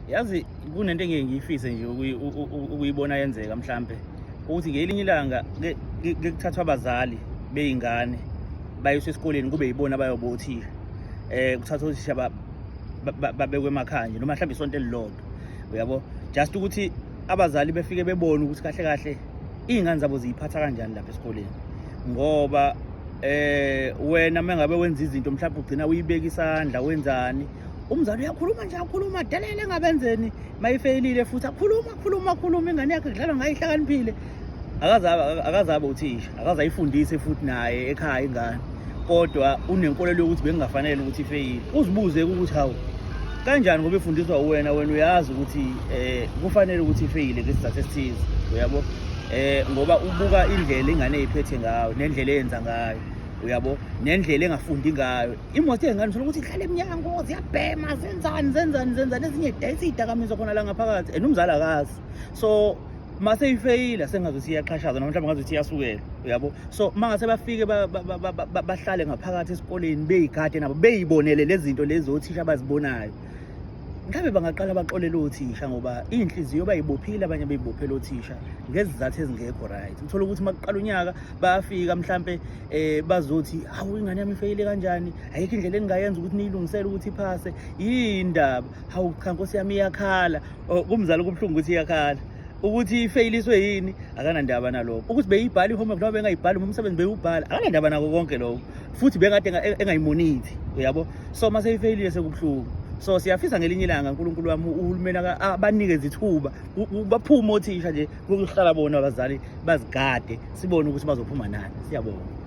Yazi kunento engeke ngiyifise nje ukuyibona yenzeka mhlampe ukuthi ngelinye ilanga ke kuthathwa abazali beyingane bayiswe esikoleni kube yibona abayoba othisha. Kuthathwa othisha babekwe emakhaya nje noma mhlawumbe isonto elilodwa, uyabo, just ukuthi abazali befike bebone ukuthi kahle kahle iy'ngane zabo ziyiphatha kanjani lapha esikoleni. Ngoba wena mengabe wenza izinto mhlawumbe ugcina uyibeka isandla, wenzani, umzali uyakhuluma nje, akhuluma delele engabenzeni mayifeyilile, futhi akhuluma akhuluma akhuluma ingane yakhe kudlalwa ngayo, ihlakaniphile. Akazabe uthisha, akaze ayifundise futhi naye ekhaya ingane, kodwa unenkolelo yokuthi bekungafanele ukuthi ifeyile. Uzibuze ukuthi hawu, kanjani, ngoba ifundiswa uwena, wena uyazi ukuthi kufanele ukuthi ifeyile ngesizathu esithize, uyabo, ngoba ubuka indlela ingane eyiphethe ngayo nendlela eyenza ngayo, uyabo, nendlela engafundi ngayo. Imoto yengane uthola ukuthi ihlala emnyango, ziyabhema, zenzani zenzani zenzani, ezinye idayisa iy'dakamizwa khona la ngaphakathi, and umzali akazi. So mase ifeyila sengazuthi iyaxhashaza noma mhlawumbe ngazuthi iyasukela, uyabo. So mangase bafike bahlale ngaphakathi esikoleni, beyigade nabo, beyibonele lezi zinto lezi othisha abazibonayo, mhlawumbe bangaqala baxolele othisha, ngoba iy'nhliziyo bayibophile, abanye beyibophele othisha ngezizathu ezingekho right. Uthola ukuthi uma kuqala unyaka bayafika mhlampe bazothi, "Hawu, ingane yami ifeyile kanjani? Ayikho indlela engingayenza ukuthi niyilungisele ukuthi iphase? Yini indaba? Hawu cha, nkosi yami, iyakhala." Oh, kumzali kubuhlungu ukuthi iyakhala, ukuthi ifeyiliswe yini akanandaba nalokho, ukuthi beyibhala i-homework noma bengayibhali, umsebenzi bewubhala, akanandaba nako konke lokho, futhi bengade engayimonithi, uyabo. So mase ifeyilile sekubuhlungu. So siyafisa ngelinye ilanga, uNkulunkulu wami, uhulumeni abanikeze ithuba baphume othisha nje, kuhlala bona abazali bazigade, sibone ukuthi bazophuma nani. Siyabonga.